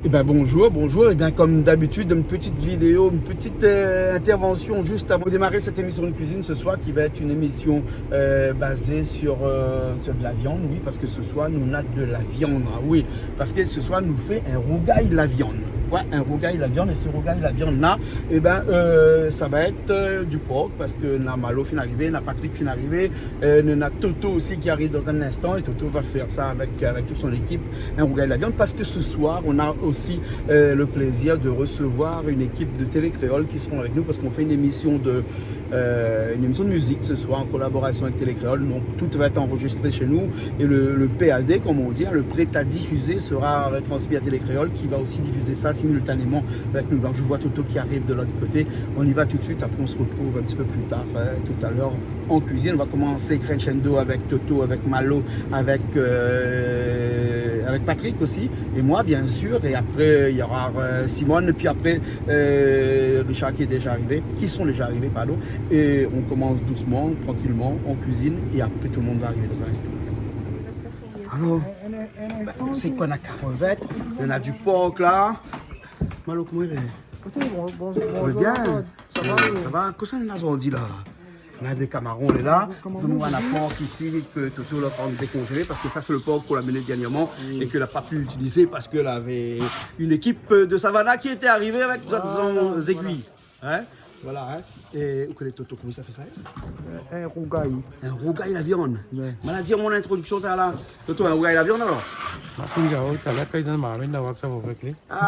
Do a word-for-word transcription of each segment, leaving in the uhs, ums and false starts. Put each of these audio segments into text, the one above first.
Eh ben, bonjour, bonjour. Eh bien, comme d'habitude, une petite vidéo, une petite, euh, intervention juste avant de démarrer cette émission de cuisine ce soir, qui va être une émission, euh, basée sur, euh, sur de la viande, oui, parce que ce soir, nou na de la viande, ah oui, parce que ce soir, nou fé in rougay la viande. Ouais, in rougay la viande, et ce rougay la viande là, eh ben, euh, ça va être, euh, du porc, parce que na Malo fine arivé, na Patrick fine arivé, euh, na Toto aussi qui arrive dans un instant, et Toto va faire ça avec, avec toute son équipe, un rougail la viande, parce que ce soir, on a aussi, euh, le plaisir de recevoir une équipe de Télé Créole qui seront avec nous, parce qu'on fait une émission de, euh, une émission de musique ce soir en collaboration avec Télé Créole. Donc, tout va être enregistré chez nous, et le, le P A D, comme on dit, hein, le prêt à diffuser, sera retransmis à Télé Créole, qui va aussi diffuser ça simultanément avec nous. Donc, je vois Toto qui arrive de l'autre côté. On y va tout de suite, après on se retrouve un petit peu plus tard, euh, tout à l'heure en cuisine. On va commencer crescendo avec Toto, avec Malo, avec, euh, avec Patrick aussi, et moi bien sûr, et après il y aura, euh, Simone, et puis après, euh, Richard qui est déjà arrivé, qui sont déjà arrivés, pardon, et on commence doucement, tranquillement, on cuisine, et après tout le monde va arriver dans un instant. Alors, ben, c'est quoi, on a carotte verte, on a du porc là. Malo, comment il est ? Écoutez, bon, bon, bonjour à tous. Bien. Ça va, euh, ça va ? Kosa nou na zordi la ? Nou na dé kamaron, lé la. Kamaron, oui. Nou na pork isi ke Toto la fine dékonzélé, parske sa sé le pork ke la amené dernièrman é ke la pa pu itiliz parske lavé in ékip de Savannah ki lété arivé avèk zot zégui. Voilà. Hein ? Voilà, hein ? É ou koné Toto, koman sa i fé sa, hein ? Euh, in rougay. In rougay la viann. Ouais. M'a di mon introdiksion talèr la. Toto, in rougay la viann alor ? Ah,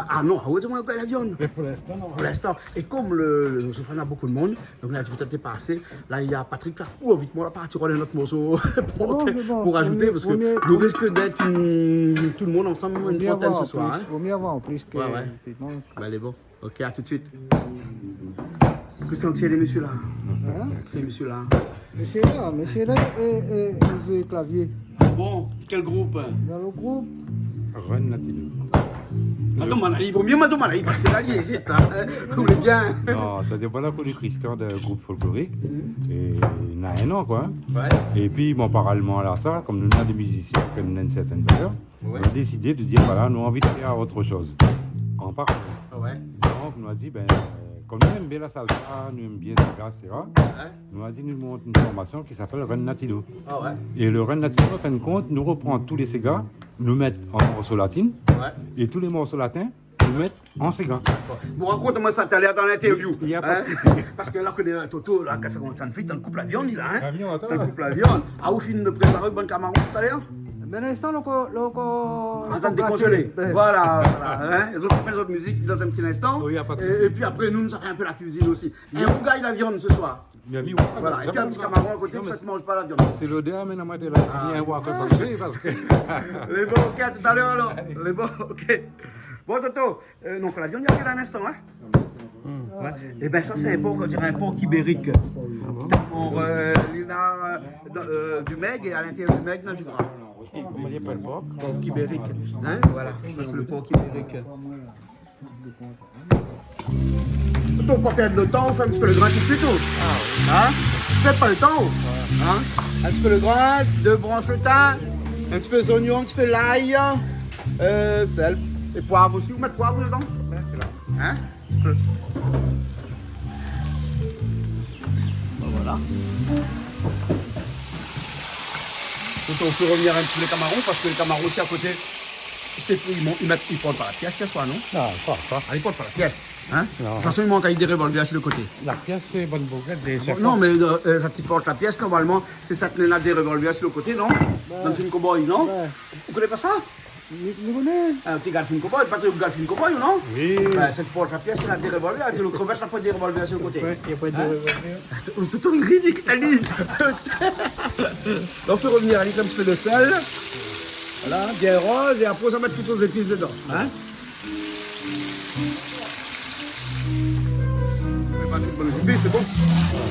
ah non, ah ouais, di amoin rougay la viann. Mé pou linstan, non. Pou linstan. É kom le, le, nou na bonpé de moun, donk nou la di pétèt dépasé. La, néna Patrick la, ou vit, moin la parti rod in ot morso pou, pou rajouté, parske nou risk d'èt in, tout le moun ansanm, in trantèn se soir, hein. Vo mié avoir an plis ke piman. Ouais, ouais. Ben, lé bon. Ok, à tout de suite. Kosa i lé, mésyé la ? Hein ? Kosa i lé, mésyé la ? Mésyé la, mésyé la, é, é, i zoué klavié. Bon, kèl group ? Dan le group Run Latino. Atann, mon ami, vo mié mon ami, parske la li ézit, hein. Ou lé bien. Non, sa dépann la kour di Christian, de group folklorik. Mhm. É na in an, koi, hein. Ouais. Épi, bon, paralèlman a sa, kom nou na dé mizisien, ke nou na in sèrtin valèr, ouais, nou la désidé de dir, voilà, nou anvi fé ot shoz. An paralèl. Ah ouais. Donk, nou la di, ben, euh, kom nou èm bien la salsa, nou èm bien séga, et cetera. Ouais. Nou la di, nou mont in formasion ki apèl Run Latino. Ah ouais. É le Run Latino, an fin de kont, nou repran tout lé séga, nou mèt an morso latin, ouais, é tout lé morso latin, nou mèt an séga. Dakor. Bon, rakont amoin sa talèr dan l'interview. Na pa de sousi. Hein ? Parske la, koné Toto la, kan sa komans fé, dan le koup la viann, li la, hein ? La viann, atann. Dan le koup la viann. Ah, ou fine prépar bann kamaron talèr ? Ben, linstan, lo ko-, lo ko-, ah, sa dékonzélé. Ben. Voilà, voilà, hein. Zot i fé zot mizik dan in ti linstan. Oui, na pa de sousi. É, épi apré, nou, nou sa fé in pé la kuizine osi. In rougay la viann se soir. Mé oui, voilà. Épi in ti kamaron a koté, pou sak i manz pa la viann. Sé lodèr, mé non, moin té la, ah, bien voir ke parske. Lé bon, ok, à tout à l'heure alors. Allez. Lé bon, ok. Bon, Toto, euh, donk la viann i ariv dan in instan, hein. Hmm. Ouais. É ben, sa sé in pork, on dirait un porc ibérique. Ah bon ? Tèlman, euh, li na, euh, dan, euh, du maigre, é a l'intérieur du maigre, na du gras. Koman i apèl, pork ? Porc ibérique. Hein ? Voilà, sa sé le porc ibérique. Toto, pa pèrd le tan, ou fé in ti pé le grin tout de suite, ou ? Ah oui. Hein ? Pèrd pa le tan, ou ? Ouais. Hein ? In ti pé le grin, dé bransh le tin, in ti pé zoignon, in ti pé lay, euh, sèl, é poiv osi. Ou mèt poiv dedan ? Ouais, sé la. Hein ? In ti pé. Ben voilà. Donk, ou fé revnir in ti pé lé kamaron, parske lé kamaron osi a koté, sé pou, i mon-, i mèt, i pran pa la pièce, sé soi, non ? Non, pa, pa. Ah, i pran pa la pièce, hein ? Non. De tout fason, i mank dé revolver si le koté. La pièce, sé bann bourgèt, dé... Ah bon, non, mé, euh, euh, sa i pran la pièce, normalman, sé sa i na dé revolver si le koté, non ? Ouais. Dan le film Cowboy, non ? Ouais. Ou koné pa sa ? Mi, mi koné. Ah, ou té gard film Cowboy, pa té gard film Cowboy, ou non ? Oui. Ben, sa i pran la pièce, i na dé revolver, sé le krevèt la pran dé revolver si le koté. Ouais, i pran dé revolver. Hein ? Tout, tout, tout, li, li, li. La, ou fé revnir ali in ti pé de sèl. Voilà, bien roz, é apré, ou sa mèt tout zépis dedan, hein ? Mé pa tout bann zépis, sé bon.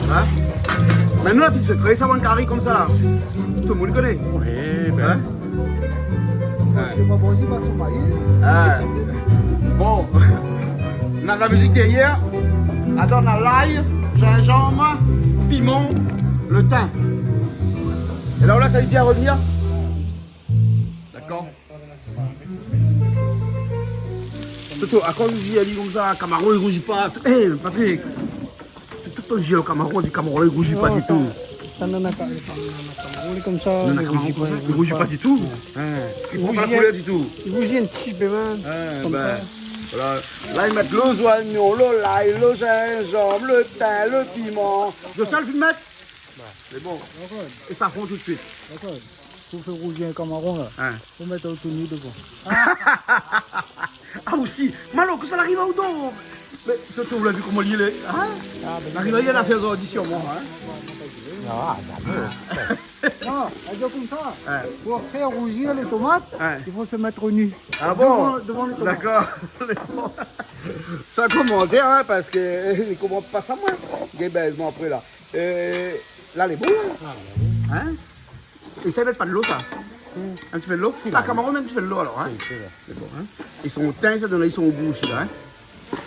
Hein ? Mé nou, la pti sekré, sa, bann kari konmsa la, tout le moun i koné. Oui, ben. Hein ? Ouais. Sé pa bon, sé pa son mayi. Ah. Bon. Na la mizik dèrièr. Atann, na lay, zinzanm, piman, le tin. É la, ou lès ali bien revnir. Dakor ? Toto, akoz ou di ali konmsa, kamaron i rouji pa ? Eh, Patrick, tout, tout ton zié kamaron, di kamaron la i rouji pa ditou. Non, sa, sa nana ka-, nana kamaron, li konmsa, nana kamaron konmsa, li rouji pa ditou. Ouais. Hein, li pran pa la koulèr ditou. Li rouji in ti pé, hein, konmsa. Bin, voilà. La, i mèt lo zoignon, lo lay, lo zinzanm, lo tin, lo piman. Lo sèl, fine mèt ? Sé bon. Dakor. É safran tout suit. Dakor. Pou fé rouji in kamaron la. Hein. Fo mèt lo toni dovan. Ah, osi. Malo, kosa la ariv aou donk ? Mé Toto, ou la vi koman li lé, hein ? Ah, bin, la ariv aou, li la fé zordi sirman, hein ? Non, ah, zamé. Non, la di konmsa. Hein. Pou fé rouji lé tomat, hein, i fo mèt nu. Ah bon ? Dovan, dovan lé tomat. Dakor. San komantèr, hein, parske, eh, li komant pa sa, moin. Gébèzman apré la. Euh, la, lé bon, hein ? Ah, bin oui. Hein ? É sa i mèt pa dolo, sa ? Hmm. In ti pé dolo ? Si, la, kamaron i mèt in ti pé dolo, alor, hein ? Si, si, la. Dakor, hein ? I son tin, sa, donk la, i son o gou osi, la, hein ?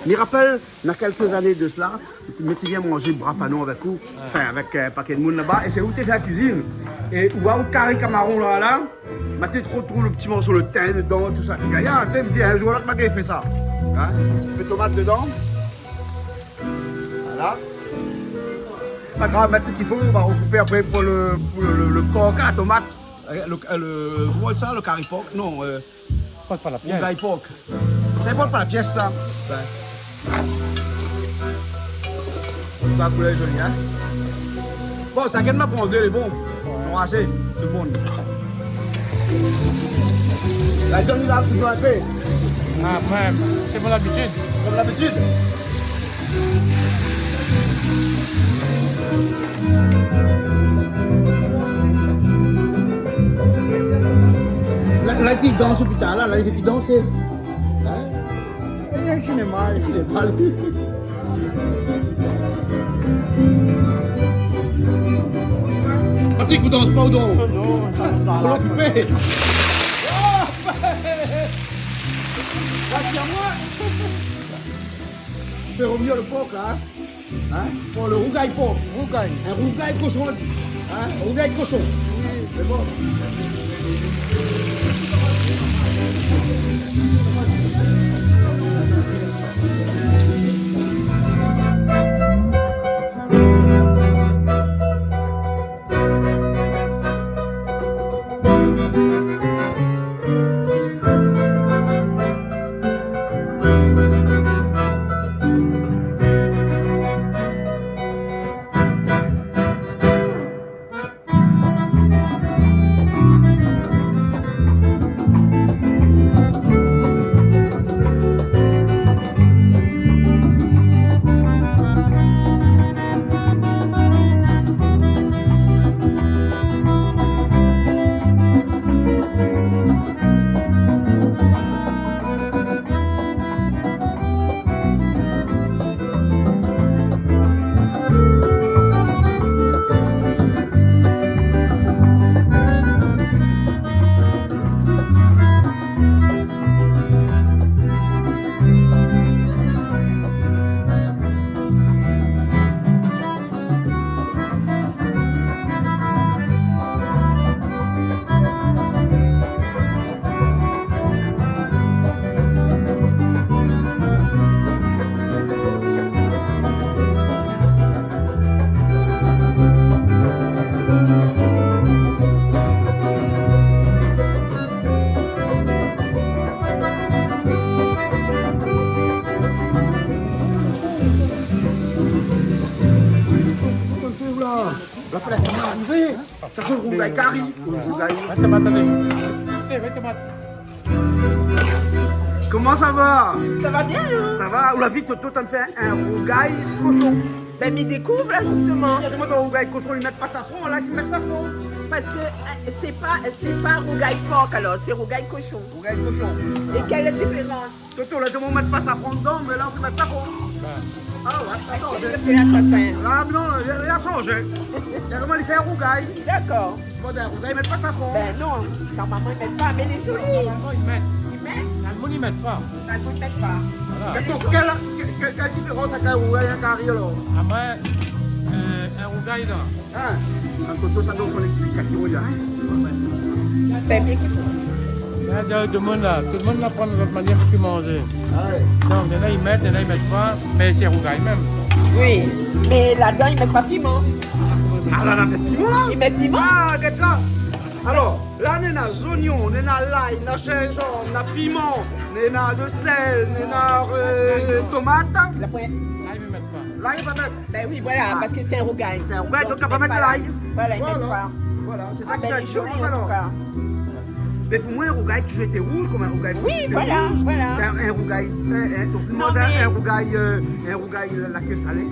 Mi rapèl, na kèlk zané de sela, mi té vien manzé Bras Panon avèk ou, ouais, anfin, avèk, euh, in paké d'moun laba, é sé ou té fé la kuizine. É ou, ou kari kamaron la, la, ma té tro trouv lo ti morso, lo tin dodan, tousa. Té gayar, té, mi di, in zour ou lot, ma gingn fé sa. Hein ? In ti pé tomat dodan. Voilà. Pa grav, mèt sak i fo, nou va rokoup apré pou lo, pou lo, lo, lo por, la tomat. Euh, lo, euh, lo, koman i di sa, lo kari por ? Non, euh, rougay por. Sa i port pa la piès, sa. Ouais. Sa, koulèr zoli, hein ? Bon, sa, kèl ma pran dé, lé bon. Bon, asé, tout lo moun. La zone la, toujour in pé. Ah, ouais, sé mon labitid. Konm labitid. La, la, ki dans lopital la, la, li fé pi dansé. Hein ? É, sinéma, sinéma, li. Patrick, ou dans pa, ou dans ? Non, non, non. Ou lé okipé. Ah, sa, sé amoin. Fé revenir lo por, la, hein ? Hein ? Pou lo rougay por. Rougay. In rougay koshon, la di. Hein ? Rougay koshon. Oui. Sé bon. Sa, konm fé la. La, la, sa la arivé. Sa sé lo rougay kari. Lo rougay. Mèt tomat, alé. Eh, mèt tomat. Koman sa va ? Sa va bien, hein ? Sa va ? Ou la vi, Toto, tann fé in rougay koshon. Bin, mi dékouv la, zistoman. Koman, dann rougay koshon, i mèt pa safran, la, i mèt safran ? Parske, euh, sé pa, sé pa rougay por, alor, sé rougay koshon. Rougay koshon. É kèl diférans ? Toto, la, tout lo moun i mèt pa safran dodan, mé la, ou mèt safran. Bin. Ah ouais, la sanzé. Parske sé lasasin. Ah non, li la, li la sanzé. Li la koman li fé rougay. Dakor. Bon, dann rougay, i mèt pa safran. Bin non, normalman, i mèt pa, mé lé zoli. Normalman, i mèt. I mèt ? Dann moun, i mèt pa. Dann moun, i mèt pa. Voilà. Mé lé zoli. Kèl, kèl, kèl diférans avèk in rougay, in kari, alor ? Ah bin, euh, in rougay, la, Hein ? Kan Toto sa donn son éksplikasyon, li, hein ? Bin, ékout. La, dé, dé moun la, tout domoun la pran zot manièr pou manzé. Ah ouais. Donk, néna i mèt, néna i mèt pa, mé sé rougay mèm. Oui, mé ladan i mèt pa piman. Ah, la, la mèt piman la ? I mèt piman. Ah, gèt la. Alor, la néna zoignon, néna lay, néna zinzanm, néna piman, néna de sèl, néna, euh, tomat. La poin. Lay, i mèt pa. Lay, i mèt pa. Ben oui, voilà, parske sé in rougay. Sé in rougay, donk i mèt pa lay. Voilà, i mèt pa. Voilà, sé sa ki fé la diférans alor. Ah ben, lé zoli, an tou ka. Mé pou moin, in rougay touzour été rouz, konm in rougay sosis lé rouz. Oui, voilà, voilà. Sé in, in rougay, in, in, donk, non, moin, sé mé in rougay, euh, in rougay la, la ke salé.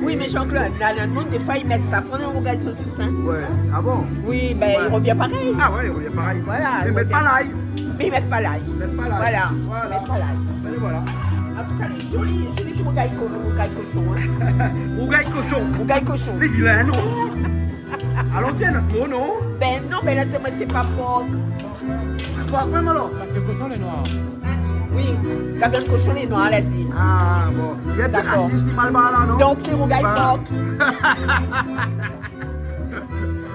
Oui, mé Jean-Claude, la, la, domoun, défoi, i mèt safran dann rougay sosis, hein. Ouais. Ah bon ? Oui, ben, i revien parèy. Ah ouais, i revien parèy. Voilà, i revien. Mé i mèt pa lay. Mé i mèt pa lay. I mèt pa lay. Voilà. Voilà. I mèt pa lay. Ben voilà. An tou ka, lé zoli, lé zoli rougay ko-, rougay koshon, hein. Rougay koshon. Rougay koshon. Lé vilin, non ? Alor, tiens, nout mo, non ? Ben non, ben la, sé moin, sé pa pork. Pork mèm alor ? Parske koshon lé noir. Oui, la viann koshon lé noir, la di. Ah bon. Dakor. Néna pli rasis, li, Malbar la, non ? Donk sé rougay pork.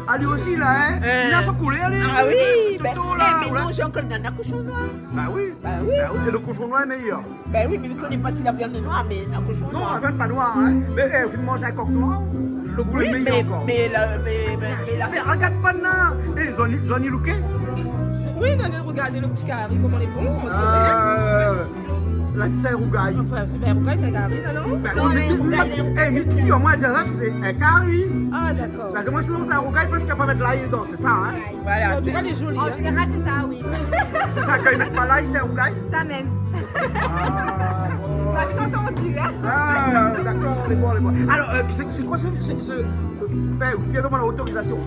Ah, li osi la, hein ? Euh. Li na son koulèr, li. Ah oui, ben, toto la, eh, mé non, Jean-Claude, néna koshon noir. Bah oui. Bah oui. Bah oui, é lo koshon noir lé méyèr. Ben oui, mé mi koné pa si la viann lé noir, mé néna koshon noir. Non, la viann pa noir, hein. Mé, eh, ou fine manz in kok noir, lo gou lé méyèr ankor. Oui, mé, mé la, mé, mé, mé la... Mé rogard pa la. Eh, zot la ni, zot la ni louké ? Oui, nou la rogardé lo ti kari, koman lé bon, on dirait. Euh, la di sé in rougay. Enfin, sé pa in rougay, sé in kari sa, non ? Ben, non, oui, mé, mé, eh, mé si, o moin, la di sa sé in kari. Ah, dakor. La di amoin sinon sé in rougay parske la pa mèt lay dedan, sé sa, hein ? Voilà, an tou ka, lé zoli, hein. An zénéral, sé sa, oui. Sé sa, kan i mèt pa lay, sé in rougay ? Sa mèm. Ah, bon. Ou la bien antandu, hein ? Ah, dakor, lé bon, lé bon. Alor, euh, sé, sé koi sé, sé, sé, euh, ben, ou fé koman, lotorizasion ?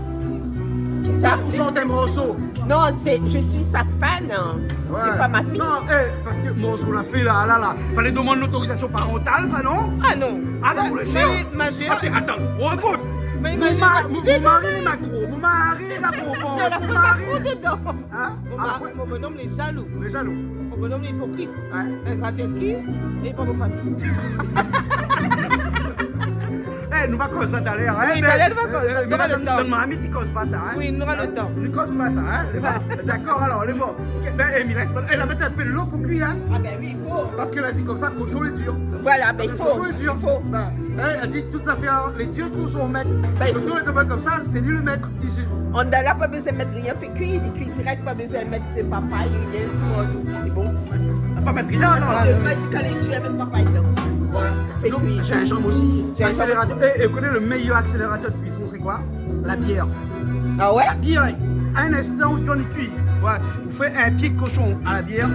Kisa ? Ou shant in morso ? Non, sé, je suis sa fan, hein. Ouais. Sé pa ma fille. Non, eh, parske morso la fé la, la, la. Falé domann lotorizasion parantal, sa, non ? Ah non. Ah non, sa, ou lé sir ? Mé, mé, atann, atann, ou ékout. Mé mon ma-, mon, mon mari lé makro, mon mari lé makro, mon mari. Néna pa fo dedan. Hein ? Mon ma-, mon bonom lé jalou. Lé jalou. Mon bonom lé ipokrit. Ouais. In gratien de ki ? É pa mon fami. Eh, nou va koz sa talèr, hein, oui, mé, talèr nou va koz sa, euh, nou nora lo tan. Mé la, dann, dann mon ami, ti koz pa sa, hein. Oui, nou nora lo tan. Hein ? Nou koz pa sa, hein. Lé bon. Dakor, alor, lé bon. Ok, ben, Émilie, eh, la mèt in pé dolo pou kui, hein. Ah ben oui, i fo. Parske la di konmsa, koshon lé dir. Voilà, ben, i fo. Koshon lé dir. I fo. Ben, eh, la di, tout zafèr lé dir, trouv son mèt. Ben, lo dolo lé tonbé konmsa, sé li lo mèt. Isi. Andan la, pa bezoin mèt rien, fé kui, li kui dirèk, pa bezoin mèt papay, rien, tout, tout lé bon. Na pa mèt rien, non. Parske demoun i di kan lé dir, mèt papay dedan. Voilà. Fé kui. Donk, zinzanm osi. Zinzanm. Aksélérateur. Eh, eh, ou koné lo méyèr aksélérateur de kuison, sé koi ? La bièr. Ah ouais ? La bièr, in instan ou tourn kui. Ouais. Ou fé in pié koshon a la bièr,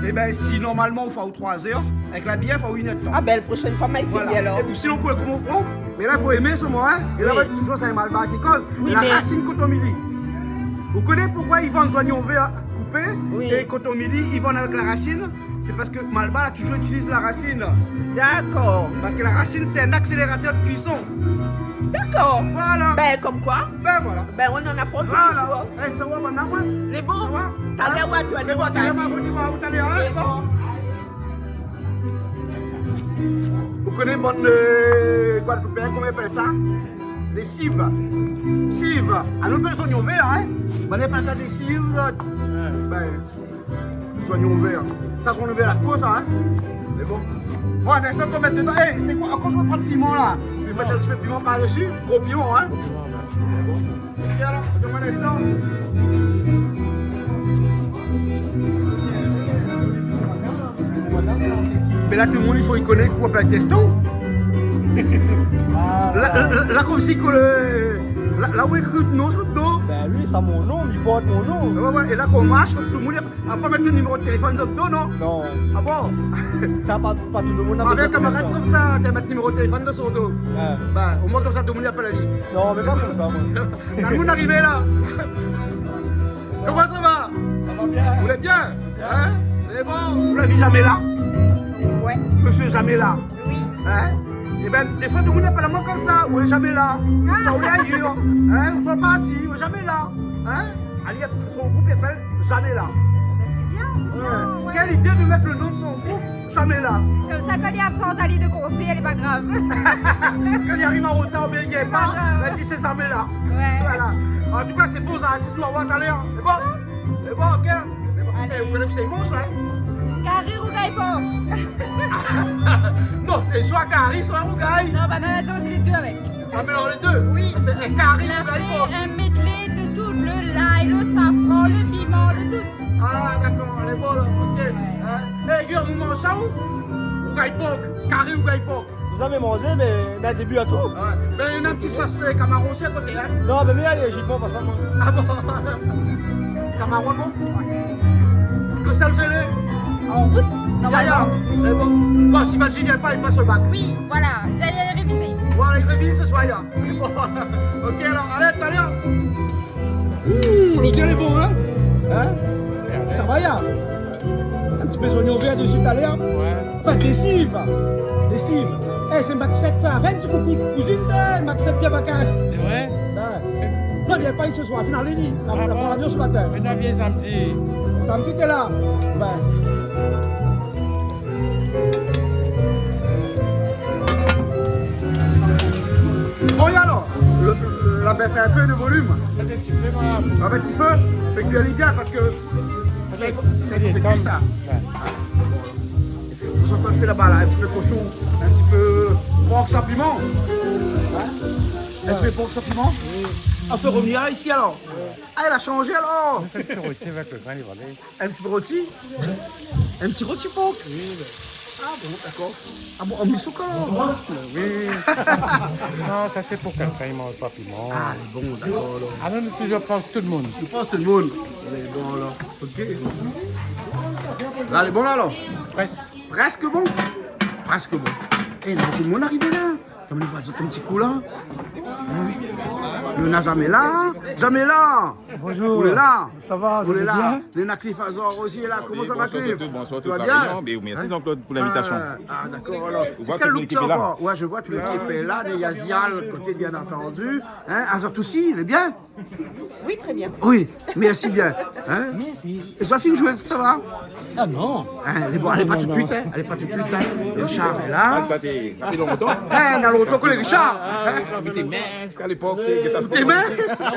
é ben, si normalman ou fé troi zèr, avèk la bièr, fo inn èr de tan. Ah ben, la proshèn foi, ma éséyé alor. Voilà. É pi sinon, koman ou pran ? Mé la, fo èmé solman, hein. Oui. É la, touzour, sé in Malbar ki koz. Oui, mé la rasine kotomili. Ou koné poukoi i vann zoignon vèr koupé é kotomili, i vann avèk la rasine ? Sé parske Malbar la touzour itiliz la rasine. Dakor. Parske la rasine, sé in aksélérateur de kuison. Dakor. Voilà. Ben, konm koi. Ben, voilà. Ben, ou aprann touzour. Voilà. Eh, sa va, madam, hein ? Lé bon. Sa va ? Talèr, hein ? Ou va touné, lé bon, talèr, hein ? Lé bon. Ou koné bann, euh, Guadeloupéen, koman i apèl sa ? Dé siv. Siv. Ah, nou apèl zoignon vèr, hein ? Bann i apèl sa dé siv. Ouais. Ben, zoignon vèr. Sa, zoignon vèr la kour, sa, hein ? Mé bon. Bon, in instan, ou mèt dedan. Eh, sé koi ? Ankor, mi sa pran piman, la. Mi sa mèt in ti pé piman par desi. Gro piman, hein ? Gro piman, ouais. Bon. Épi alor, atann in instan. Mé la, tout domoun i fo i koné koman i apèl Teston. Ah, la, la, la, la, konmsi ke lo, la, la ou ékri out non su out do. Ben oui, sa mon non, li port mon non. Ouais, ouais, é la, kan ou marsh, tout domoun i, apré, mèt out niméro téléfone su out do, non ? Non. Ah bon ? Sa, pa, pa tout domoun na bezoin koné sa. Avèk kamarad konmsa, ou mèt niméro téléfone su son do. Ouais. Ben, omoin konmsa, tout domoun i apèl ali. Non, mé pa konmsa, moin. Tout domoun arivé la. Koman sa va ? Sa va bien. Ou lé bien ? Bien. Hein ? Lé bon. Ou la vi Jamila ? Ouais. Mésyé Jamila ? Oui. Hein ? É ben, défoi, tout domoun i apèl amoin konmsa, ou lé Jamila. Ah. Kan ou lé ayèr, hein, ou sort parti, ou lé Jamila. Hein ? Ali, son group i apèl Jamila. Ben, sé bien, sé bien, ouais. Kèl idé de mèt lo non de son group Jamila. Konmsa, kan li lé absan, ali de konsèy, lé pa grav. Kan li ariv an rotar oubien li gingn pa, lé pa grav, la di sé Jamila. Ouais. Voilà. An tou ka, sé bon, sa, artis, nou va voir talèr. Lé bon ? Lé bon, ok ? Lé bon. Eh, ou koné kosa i manz la, in ? Kari rougay por. Non, sé soi kari, soi rougay. Non, banna la di amoin sé lé dé avèk. Ah, mé alor lé dé. Oui. Sa fé in kari rougay por. La fé in medley de tout, le lay, le safran, le piman, le tout. Ah, dakor, lé bon la, OK. In ? Eh, Guillaume, ou manz sa ou ? Rougay por, kari rougay por. Ou la zamé manzé, mé, mé début a tou. Ouais. Bin, néna in ti sos, euh, kamaron osi a koté, in ? Non, mé, mé alé, ji pran pa sa, moin. Ah bon ? Kamaron, bon ? Kosa zot lé ? En route, normalement. Ya, ya. Mé bon. Bon, si Valji i vien pa, li pas o bak. Oui, voilà. Zot i réviz. Voilà, li réviz se soir, ya. Bon. OK, alor, alé, talèr. Mmh, lodèr lé bon, in ? In ? Sa va, ya ? In ti pé zoignon vèr dési talèr. Ouais. Anfin, dé siv. Dé siv. Eh, sé Maxette sa. Fé in ti koukou, kouzine de Maxette Pierre Baccasse. Sé vré ? Ouais. Non, li lé pa isi se soir. Final, li, la, la pran lavion se matin. Ah bon ? Mé la vien samdi. Samdi, té la. Ouais. Bon, é alor, le, le, la bès in pé de volim. Avèk ti fé, voilà. Avèk ti fé, fé kui ali bien parske sa, i fo, i fo fé kui sa. Ouais. Ou sa pa fé laba la, in ti pé koshon, in ti pé por san piman. In ? In ti pé por san piman. Oui. Ah, fé revenir isi alor. Ah, li la shanzé alor. Fé ti roti avèk le grin, li va alé. In ti roti ? In ti roti por ? Oui, bin. Ah bon, dakor. Ah bon, an misouk alor ? Oui. Non, sa sé pou kèlkin i manz pa piman. Ah, lé bon, dakor alor. Ah non, nou touzour pans tout le moun. Nou pans tout le moun. Lé bon alor. OK. La, lé bon la alor ? Prèsk. Prèsk bon ? Prèsk bon. Eh, néna bonpé de moun arivé la. Koman i va, zot in ti kou la ? In ? Néna Jamila, Jamila. Bonjour. Ou lé la ? Sa va, zot lé bien ? Néna Cliff Azor osi la. Koman sa va, Cliff ? Bonsoir, tout va bien ? Mé mèrsi Jean-Claude pou linvitasion. Ah, dakor alor. Sé kèl look sa ankor ? Ouais, mi voi tout lékip lé la, néna Yazial koté, bien antandu. In ? Azot osi, lé bien ? Oui, très bien. Oui, mèrsi bien. In ? Mèrsi. É Zofine, zot i zoué, sa va ? Ah non. In, alé, bon, alé pa tout de suit, in. Alé pa tout de suit, in. Richard lé la. Ah, sa té, sa fé lontan. In, na lontan ke lé Richard. Ah, in ? Mé té mins a lépok, té, té mins. Ah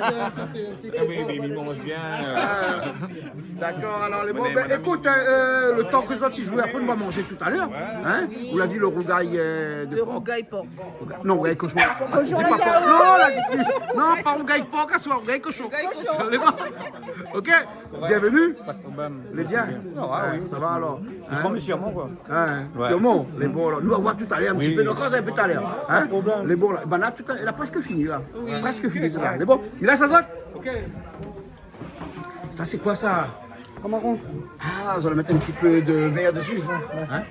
oui, mé i manz bien, euh. Dakor, alor, lé bon. Bin, madame, ékout, euh, le tan ke zot i zoué, apré nou va manzé talèr, in ? Oui. Ou la vi le rougay, euh, de por. Le rougay por. Non, rougay koshon. Koshon, di pa por. Non, la di, non, pa rougay por, ka soi rougay koshon. Rougay koshon. Lé bon. OK, bienvenue. Pa de problèm. Lé bien. Ah, oui. Sa va alor ? Doucement, mé sirman, koi. In, sirman. Lé bon alor. Nou va voir talèr in ti pé. Oui. Donk, ankor in pé talèr. In ? Pa de problèm. Lé bon la. Bin la, talèr, la prèsk fini la. Oui. Prèsk fini, sa va. Lé bon. Mé la, sa sot. OK. Sa sé koi sa ? Kamaron. Ah, zot i mèt in ti pé de vèr dési. In ?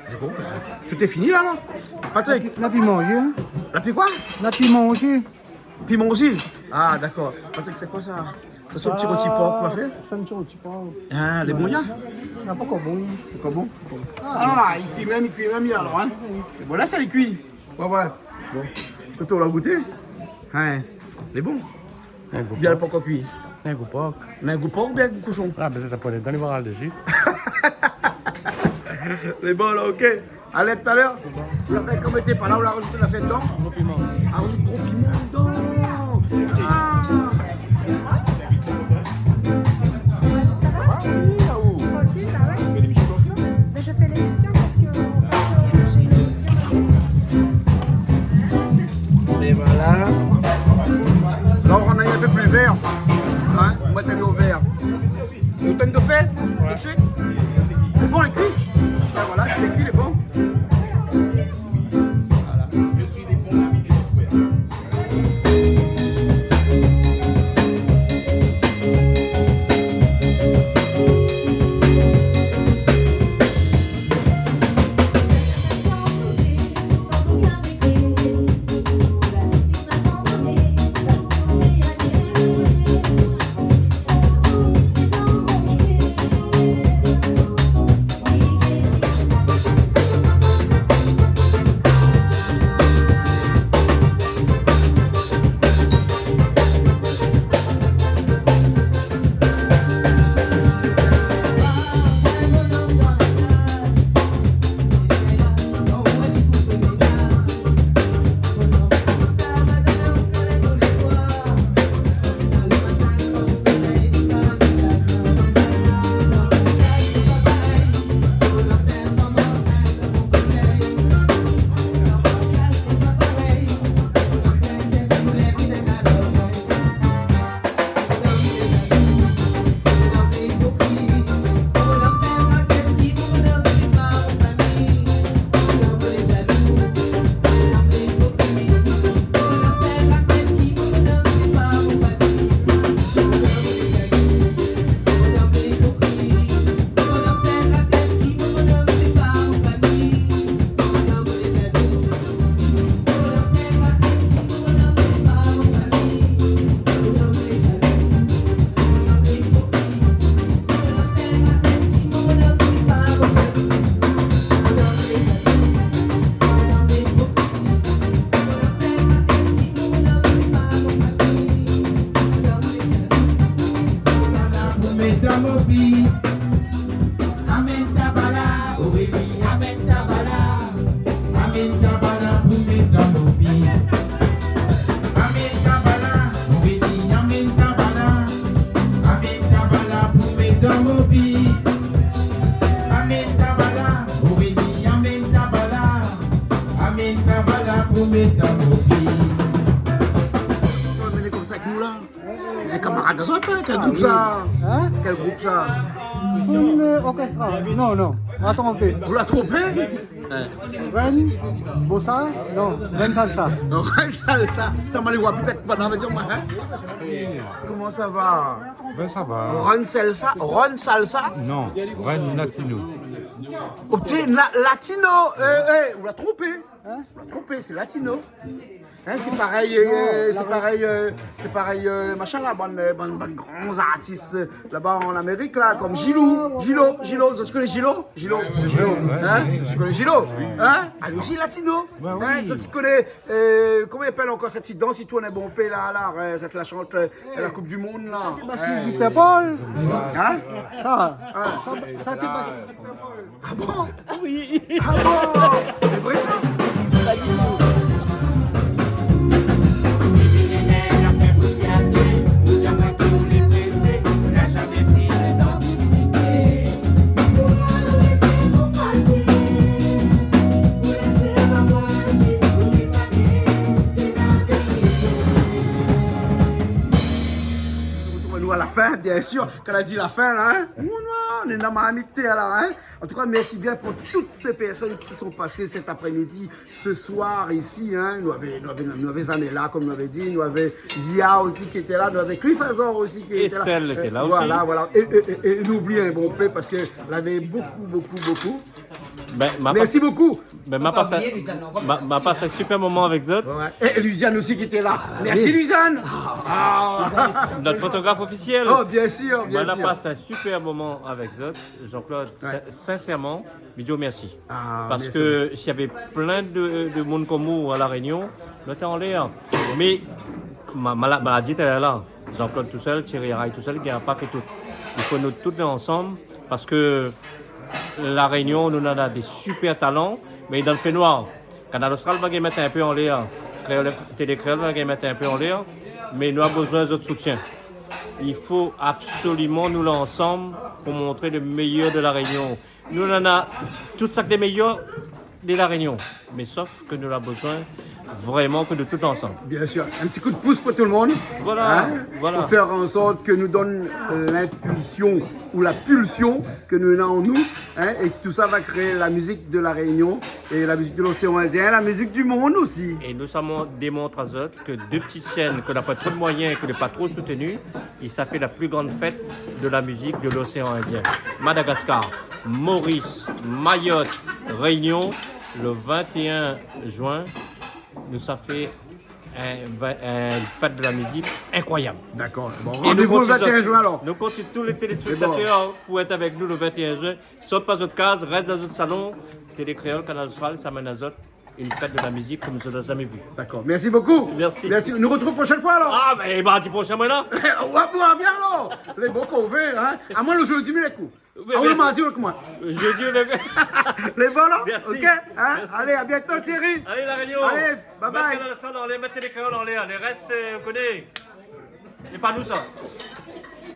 Mé bon, bin, tout lé fini la, non ? Patrick ? Na pi manzé, in ? Na pi koi ? Na pi manzé. Piman osi ? Ah, dakor. Patrick, sé koi sa ? Sa sé in ti roti por ou la fé ? Sa sé in ti roti por. Ah, lé bon, ya ? Non, pankor bon. Pankor bon ? Ah, i kui mèm, i kui mèm, alor, in ? Bon, la, sa lé kui. Ouais, ouais. Bon. Toto, ou la gouté ? In, lé bon. Bien, pankor kui. Néna gou por. Néna gou por oubien gou koshon ? Ah, bin, sa, sa pran le tan, li va ral dési. Lé bon la, OK. Alé, talèr. Ou la fé, kom té pa la, ou la razout, ou la fé dedan. Gro piman. Ah, razout gro piman dedan. Ah. Ça va ? Oui, là-haut. Tranquille, bah ouais. Tu fais l'émission toi aussi, là ? Mais je fais l'émission parce que, en fait, euh, j'ai une émission là-dessus. Et voilà. La, ou rann ali in pé pli vèr. In ? Ou mèt ali o vèr. Ou tann de fé tout de suit. Lé bon, lé kui. Ben voilà, sé lé kui, lé bon. Voilà. Je suis des bons amis de mon frère. Pédagogie. Sa va vni konmsa avèk nou la. Lé kamarad azot, in ? Kèl group sa ? Hein ? Kèl group sa ? Une orchestra. Non, non. Atann, on fait. Ou la tronpé ? Ren Bossa ? Non, Ren Salsa. Non, Ren Salsa. Atann, ma alé voir pétèt, madam va dir, in ? Koman sa va ? Ben, sa va. Ren Salsa, Ren Salsa ? Non, Ren Latino. Ok, la-, Latino, euh, euh, ou la tronpé. Hein ? Ou la tronpé, sé Latino. Hein, sé parèy, euh, sé parèy, euh, sé parèy, euh, machin la, bann, euh, bann, bann gran artis, euh, laba an Amérik la, konm Gilou, Gilo, Gilo, zot i koné Gilo ? Gilo, Gilo, ouais, hein ? Zot i koné Gilo, hein ? Alé osi Latino, hein ? Zot i koné, euh, koman i apèl ankor sèt ti dans i tourn in bonpé la, la, euh, sèt la shant, euh, la Coupe du Monde la. Sa té Basile Dupin-Paul. Hein ? Sa, sa té Basile Dupin-Paul. Ah bon ? Oui. Ah bon ? Sé vré sa ? Pa di tou. Nou artrouv anou a la fin, bien sir. Kan la di la fin la, hein ? Nou, nou, nou lé dan marmit la, hein ? En tout cas, merci bien pour toutes ces personnes qui sont passées cet après-midi, ce soir ici, hein. Nou avé, nou avé, nou avé Zanella, konm nou avé di, nou avé Zia osi ki té la, nou avé Cliff Azor osi ki té la. Estelle té la osi. Voilà, voilà. É, é, é, é nou oubli in bonpé parske lavé bokou, bokou, bokou. Merci beaucoup. Ben, ma pas, ma, ma pas in super moman avèk zot. Ouais, ouais. É Luziane osi ki té la. Merci, Luziane. Ah. Nout fotograf ofisièl. Oh, bien sir, bien sir. Ma pas in super moman avèk zot. Jean-Claude, sin-, sinsèrman, mi di aou mèrsi. Ah, mèrsi. Parske si lavé plin de, de moun konm ou a La Rényon, nou té anlèr. Mé ma-, ma-, maladi té la, Jean-Claude tousèl, Thierry Araye tousèl, i gingn pa fé tout. I fo nou tout ansanm, parske La Rényon, nou néna dé super talan, mé dan le fénoir. Kanal Austral va gingn mèt in pé anlèr, Kréol, Télé Kréol va gingn mèt in pé anlèr, mé nou la bezoin zot soutien. I fo absoliman nou lé ansanm pou montr le méyèr de La Rényon. Nou néna tout sak lé méyèr de La Rényon, mé sof ke nou la bezoin vréman ke nou tout ansanm. Bien sir, in ti kou d'pous pou tout le moun. Voilà, hein, voilà. Pou fèr an sort ke nou donn, euh, l'inpulsion ou la pulsion ke nou néna an nou, hein, é ke tout sa va kréé la mizik de La Rényon é la mizik de l'océan Indien, la mizik du mond osi. É nou sa démontr azot ke dé ti shèn ke na pa tro de moiyin, ke lé pa tro soutenu, i sa fé la pli gran fèt de la mizik de l'océan Indien. Madagascar, Maurice, Mayotte, Réunion, le vingt et un juin, nou sa fé in, in fèt de la mizik inkroiyab. D'accord. Bon, é nou kont si tout, nou kont si tout lé téléspèktatèr pou èt avèk nou le vingt et un juin. Sort pa zot kaz, rès dan zot salon. Télé Kréol, Kanal Austral, sa amenn azot in fèt de la mizik konm zot la zamé vi. D'accord. Merci beaucoup. Merci. Merci. Nou artrouv proshèn foi alor. Ah, ben, mardi proshin, moin lé la. Ouais, bon, vien alor. Lé bon k'ou vé, hein. Amoin, le jeudi, mi lé kou. Oui, ah, oui, le mardi, avèk moin. Jeudi, avèk... Lé bon, non ? Merci. Ok, hein ? Merci. Allez, à bientôt, Thierry. Allez, La Rényon. Allez, bye bye. Mèt Kanal Austral anlèr, mèt Télé Kréol anlèr. Le rès, euh, ou koné. Sé pa nou, sa.